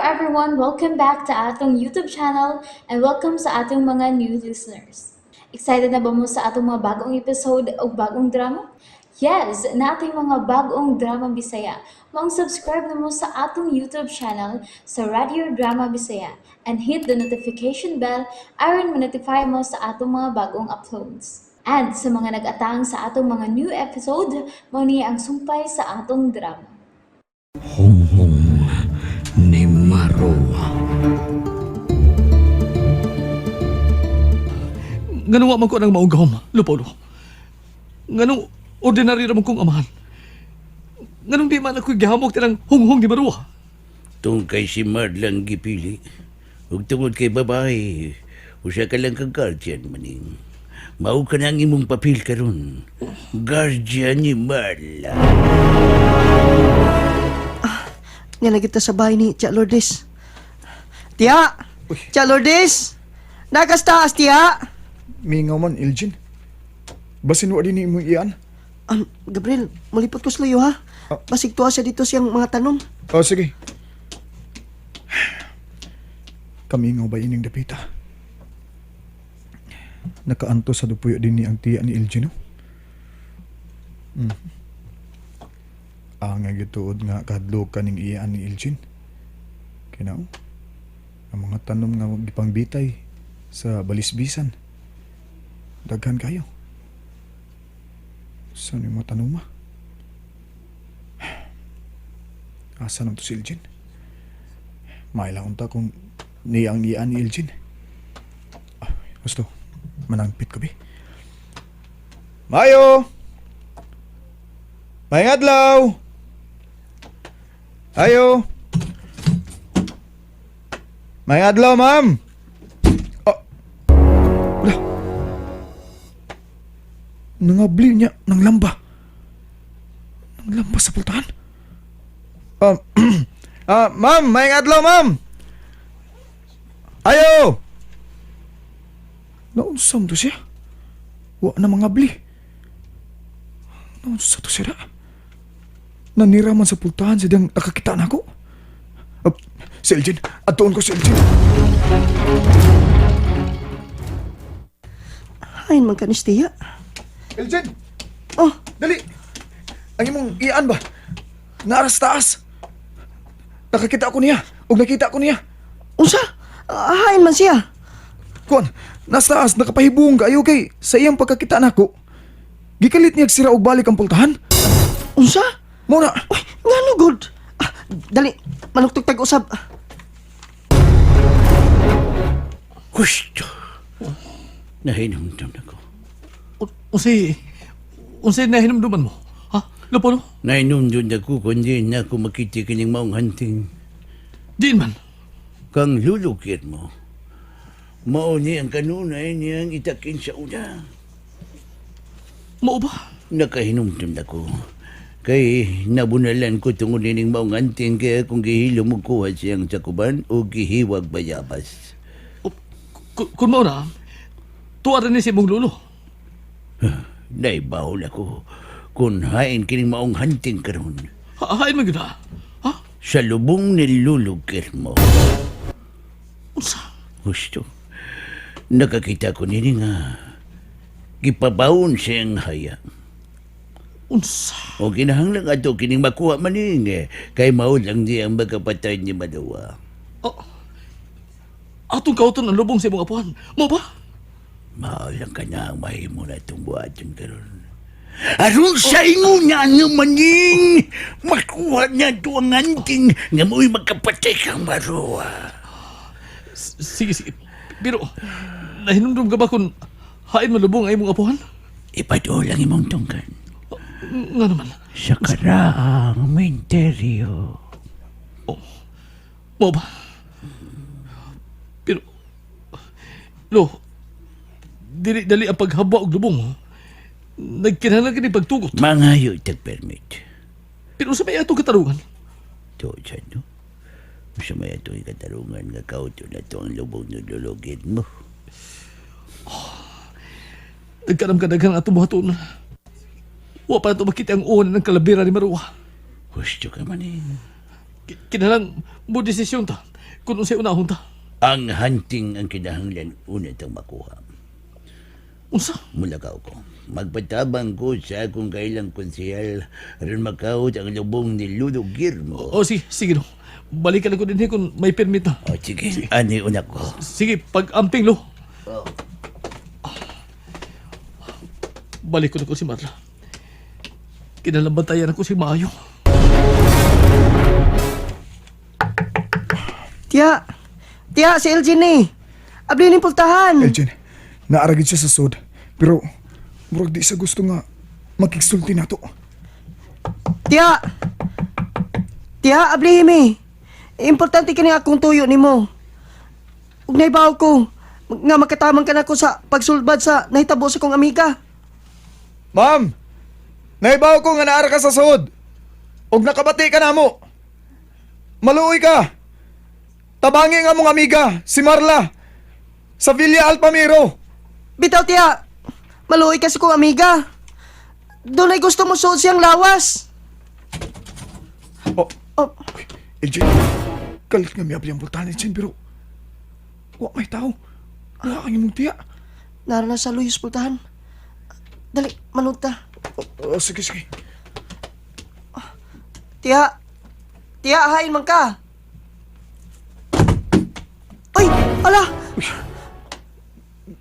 everyone! Welcome back to atong YouTube channel and welcome sa atong mga new listeners. Excited na ba mo sa atong mga bagong episode o bagong drama? Yes, nating mga bagong drama Bisaya. Maong subscribe na mo sa atong YouTube channel sa Radio Drama Bisaya and hit the notification bell aron ma-notify mo sa atong mga bagong uploads. And sa mga nag-atang sa atong mga new episode, mao ni ang sumpay sa atong drama. Hunghong ni Maroa. Nganong wa man ko nang maugahom, Lupolo. Nganong ordinaryo ra man kong amahan. Nganong di man ako gihamok tinang hunghong ni Marua. Tung kay si Marlang gipili. Ug tungod kay babae, usa ka lang ka guardian maning. Mao ka na ang imong papel karon. Guardian ni Marla. Nga na kita sa bahay ni Tia Lourdes. Tia! Tia Lourdes! Nakastaas, Tia! Mingaw man, Iljin. Basin wa din ni imong iyan. Gabriel, malipot ko sa layo, ha? Ah. Basig tuwa siya dito siyang mga tanom. Oh, sige. Kamingaw ba ining dapita? Nakaanto sa dupuyo din ni ang tiya ni Iljin, no? Ang nga gituod nga kahadlok ning iyaan ni Iljin. Kinaw. Ang mga tanom nga gipangbitay sa balisbisan. Daghan kayo. Saan yung mga tanom, ah? Asa naman to si Iljin? Mailang unta kung niyang iyaan ni Iljin. Ah, gusto. Manangpit ko, bi. Mayo! May adlaw! Ayo! May adlaw, ma'am! Oh. Wala. Nangabli niya ng lamba. Ng lamba sa pultahan. Ma'am, may adlaw, ma'am. Ayo. Naunsam to siya. Wa na mga bli. Naunsa to siya da. Nanira man sa pultahan sa diyang nakakita na ako. Si Elgin, atuon ko si Elgin. Hain man ka ni Tia. Elgin, Oh, dali. Ang imong iyan ba? Naaras taas. Nakakita ko niya. Ug nakita ko niya. Unsa? Ah, hain man siya. Kuan, nasa taas nakapahibong kayo kay sa iyang pagkakita nako. Gikalit niya sira og balik ang pultahan. Unsa? Mo na. Uy, ngano good? Ah, dali, manugtog tag usab. Gusto. Nahinumdum ako. Unsay unsay nahinumduman mo? Ha? Lupolo? Nahinumdum ako kundi na ako makita kining maong hunting. Diin man. Kang lulukit mo. Mao ni ang kanunay niyang itakin sa una. Mao ba? Nakahinumdum ako. Kay nabunalan ko tungod nining maong anting kaya kung gihilom mo kuha siyang sakuban o gihiwag bayabas. O, kun mao na, tuwa rin ni si imong lolo. Naibahol ako kung hain kining maong hunting karon Hain man gyud ha? Ha? sa lubong ni lulukir mo. Unsa? Gusto. Nakakita ko nini nga gipabawon siyang haya. Unsa? O kinahanglan ato kining makuha maning eh, kay mao lang di ang magkapatay ni Maduwa. Oh, atong kauton ang lubong sa imong apuhan. Mao ba? Mao lang ka na ang mahimo na itong buhaton karon. Aron sa inguna nga maning, makuha niya ito ang anting nga mo'y magkapatay kang Maruwa. Sige, sige. Pero, nahinumdum ka ba kung hain man lubong ang imong apuhan? Ipadol ang imong tungkan. Nga naman. Sa karaang minteryo. Mao ba? Pero, lo, dili dali ang paghawa og lubong. Nagkinahanglan kini pagtugot. Mangayo itag permit. Pero sa may atong katarungan, To, siya, no? Sa may ito katarungan nga kauto na to ang lubong nilulugid mo. Nagkaram ka daghan atong buhaton. Wa pa nato makita ang uwan ng kalabira ni Marua. Gusto ka man eh. Kinalang mo desisyon ta. Kung unsay unahon ta. Ang hunting ang kinahanglan una tang makuha. Unsa? Mulakaw ko. Magpatabang ko sa akong kailang konsehal aron makawot ang lubong ni Ludo Girmo. O sige, sige no. Balikan ko din kung may permit na. O sige, ani una ko. Sige, pag-amping lo. Balik ko na ko si Marla. Kinalabantayan ako si Maayo. Tiya! Tiya, si Elgin ni! Abli ning pultahan! Elgin, naaragid siya sa sod. Pero, murag di siya gusto nga makigsulti nato. Tiya! Tiya, abli mi! Importante kini akong tuyo nimo. Ug naibaw ko nga makatamang ka nako sa pagsulbad sa nahitabo sa kong amiga. Ma'am! Naibaw ko nga naara ka sa sod. Og nakabati ka namo. Maluoy ka. Tabangi nga mong amiga, si Marla. Sa Villa Alpamiro. Bitaw tiya, maluoy ka sa kong amiga. Doon ay gusto mo suot siyang lawas. Oh, Oh, Elgin, kalit nga miabli ang pultahan, Elgin, pero wa may tao. Wala kang imong tiya. nara na sa luyos pultahan. Dali, manood ta. Oh, oh, sige, sige. Tiya, tiya, hain man ka. Uy, ala!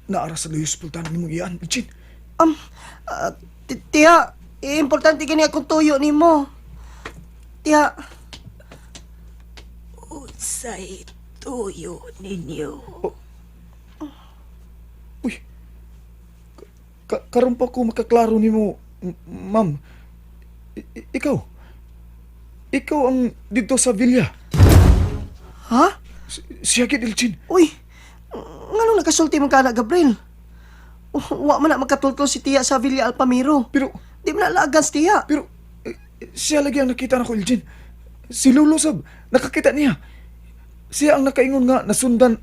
Naara sa luyos pultahan ang imong iyan, Elgin. Tiya, importante kini akong tuyo nimo. Tiya, Unsay tuyo ninyo. Uy, karon pa ko makaklaro nimo, ma'am. Ikaw. Ikaw ang dito sa villa. Ha? Siya gid, Elgin. Uy, nganong nakasulti man ka na, Gabriel? Wa man na makatultol si Tiya sa Villa Alpamiro. Pero, Di man na laagan si Tiya. pero, siya lagi ang nakita nako, Elgin. Si Lolo sab, nakakita niya. Siya ang nakaingon nga, nasundan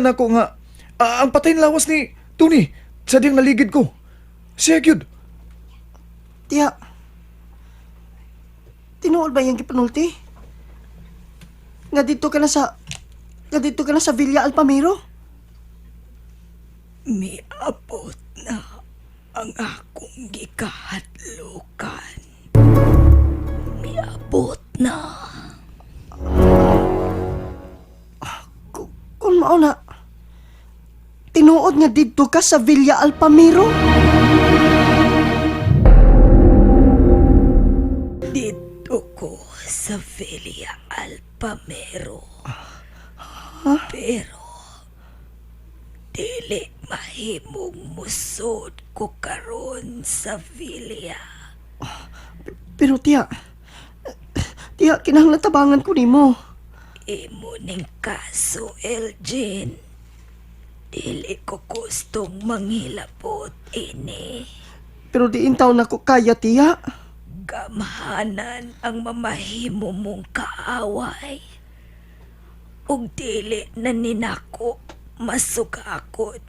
ako nga, ang patay na lawas ni Tony, sa diyang naligid ko. Siya gyud. Tiya, tinuod ba yung gipanulti? Nga dito ka na sa, nga dito ka na sa Villa Alpamiro? Miabot na ang akong gikahadlukan. Miabot na. Kung mao na, tinuod nga dito ka sa Villa Alpamiro? Dito ko sa Villa Alpamero. Pero dili mahimong musod ko karon sa Villa. Pero tiya, tiya, kinahanglan tabangan ko nimo. Imo ning kaso, Elgin. Dili ko gustong manghilabot ini. Pero diin taon na ko kaya, tiya. Gamhanan ang mamahimo mong kaaway. Ug dili na ninako masugakot.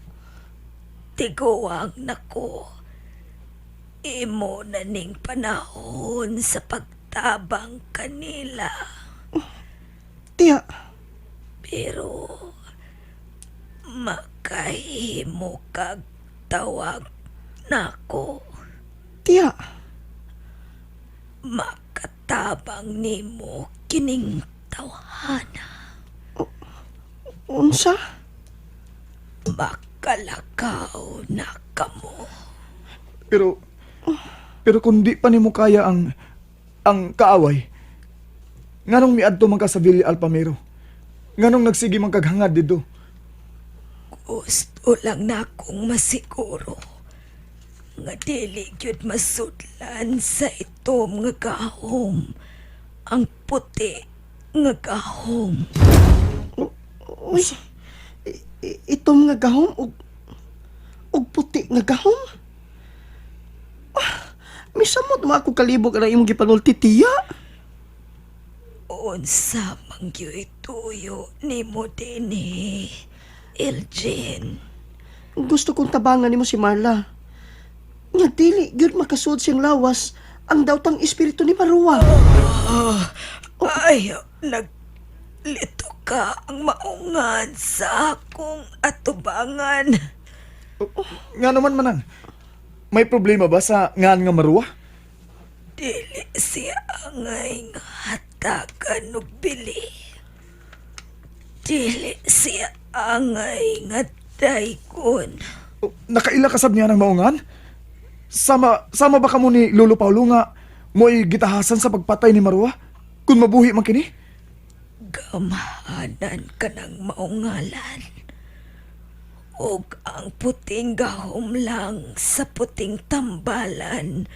Tiguang nako. Imo na ning panahon sa pagtabang kanila. Tiya, Pero makahimo kag tawag nako. tiya. Makatabang nimo kining tawhana. Unsa? Makalakaw na kamo. Pero, pero kung di pa nimo kaya ang kaaway, nganong miadto man ka sa Villa Alpamiro? Nganong nagsige man kag hangad didto? Gusto lang na akong masiguro nga dili gyud masudlan sa itom nga gahom ang puti nga gahom. Uy, itom nga gahom ug puti nga gahom? Ah, misamot mo ako kalibog ang imong gipanulti, tiya. Unsa man gyud tuyo nimo dinhi, Elgin? Gusto kong tabangan nimo si Marla. Nga dili gyud makasuod siyang lawas ang daotang espiritu ni Marua. Ay, nag Lito ka ang maungan sa akong atubangan. Nga naman, Manang. May problema ba sa ngan nga Marwa? Dili siya angay nga hatagan og bili. Dili siya angay nga daygon. Oh, nakaila kasab niya ng maungan? Sama ba kamo ni Lolo Paulo nga mo'y gitahasan sa pagpatay ni Marwa? Kung mabuhi man kini? Gamahanan ka ng maungalan. Og ang puting gahom lang sa puting tambalan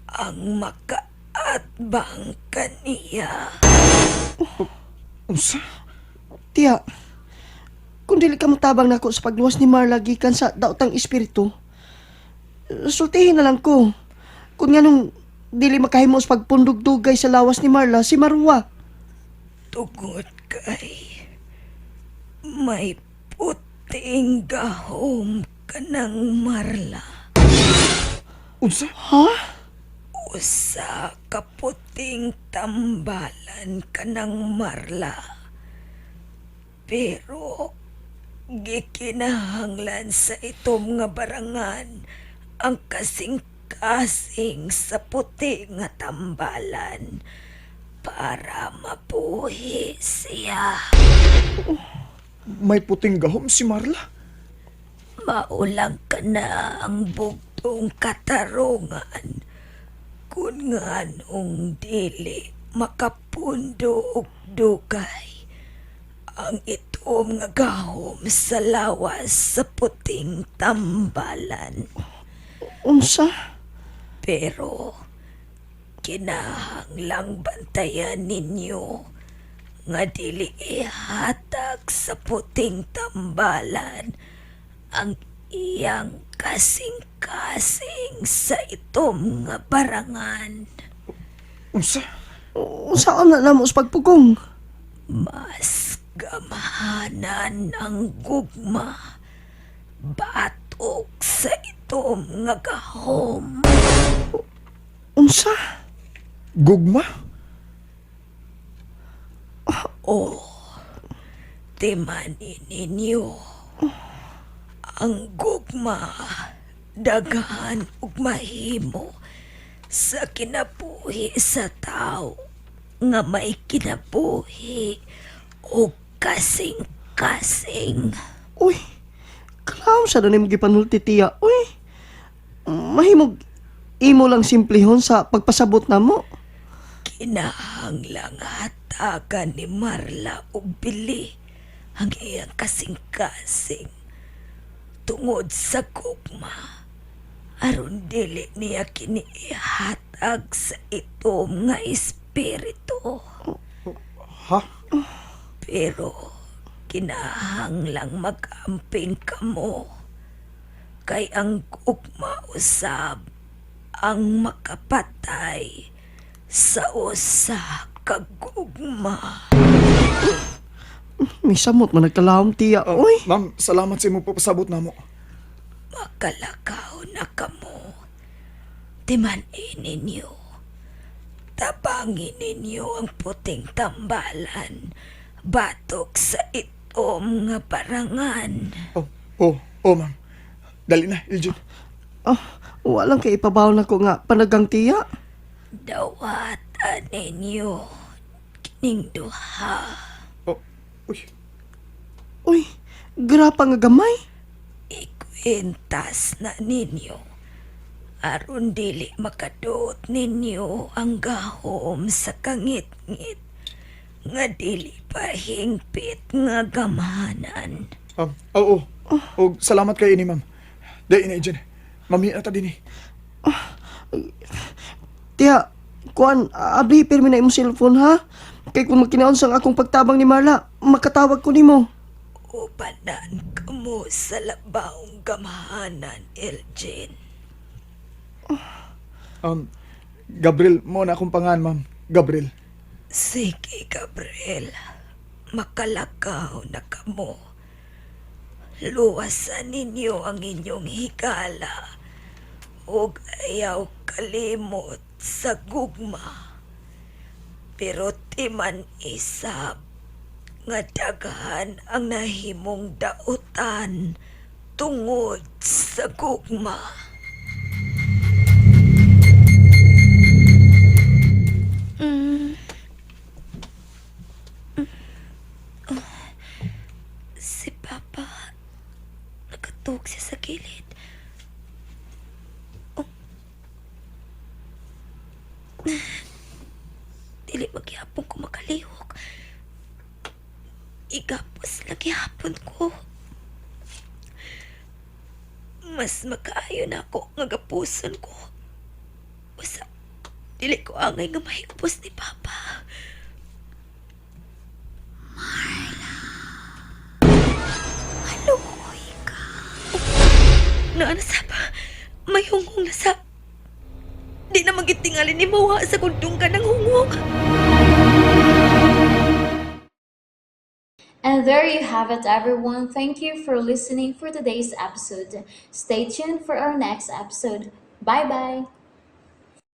ang makaatbang kaniya. Unsa? Tiya, kung dili ka motabang nako sa pagluwas ni Marla gikan sa daotang espiritu, sultihin na lang ko. Kung nga nung dili makahimo sa pagpundugdugay sa lawas ni Marla, si Marwa. Tugod kay may puting gahom ka ng Marla. Unsa? Ha? Usa ka puting tambalan ka ng Marla. Pero gikinahanglan sa itom nga barangan ang kasing-kasing sa puti nga tambalan para mabuhi siya. May puting gahom si Marla? Maulang ka na ang bugtong katarungan kung nganong dili makapundo og dugay ang itom nga gahom sa lawas sa puting tambalan. Unsa? Pero kinahanglang bantayan ninyo nga dili ihatag sa puting tambalan ang iyang kasing-kasing sa itom nga barangan. Unsa? Unsa na namo sa pagpugong? Mas gamahanan ang gugma batok sa itom nga gahom. Unsa? Gugma? O, timanin ninyo. Ang gugma, daghan ug mahimo sa kinabuhi sa tao nga may kinabuhi o kasing-kasing. Uy, klaro sa na nimo gipanulti, tiya. Uy, mahimog imo lang simplihon sa pagpasabot namo. Kinahanglang hatagan ni Marla og bili ang iyang kasing-kasing tungod sa gugma aron dili niya kini ihatag sa itom nga espiritu. Ha? Pero kinahanglang mag-amping kamo kay ang gugma usab ang makapatay sa usa ka gugma. May samot man nagkalahom, tiya. Uy, Ma'am, salamat sa imong pagpasabot namo. Makalakaw na kamo. Timanin ninyo. Tabangin ninyo ang puting tambalan. Batok sa itom nga barangan. Oh, ma'am. Dali na, Iljin. ah, walang kay ipabaw na ko nga panagang tiya. Dawatan ninyo kining duha. Oh, uy. Uy, grapa nga gamay. Ikwintas na ninyo. Aron dili makaduot ninyo ang gahom sa kangitngit nga dili pa hingpit nga gamahanan. Oo. Og salamat kay ini, ma'am. Dali na, Iljin. Mami na ta din eh. Tiya, kuan, abli pirmi na imong cellphone ha. Kay kung magkinaon sa akong pagtabang ni Marla, makatawag ko nimo. Upanan kamo sa labawng gamahanan, Elgin. Gabriel, mo na akong pangan, ma'am. Gabriel. Sige, Gabriel. Makalakaw na kamo. Luwasan ninyo ang inyong higala ug ayaw kalimot sa gugma. Pero timan isab Nga daghan ang nahimong dautan tungod sa gugma. Si Papa, nakatug siya sa gilid. Oh. Dili magyapon ko makalihok. Igapos lagi hapon ko. Mas makaayo na ako nga gapuson ko. Basta, dili ko angay nga mahigpos ni Papa. Maluoy ka. Naa na sab. May hunghong na sab. Di na magitingali ni Mawa sa kundong ka ng hunghong. And there you have it, everyone. Thank you for listening for today's episode. Stay tuned for our next episode. Bye bye.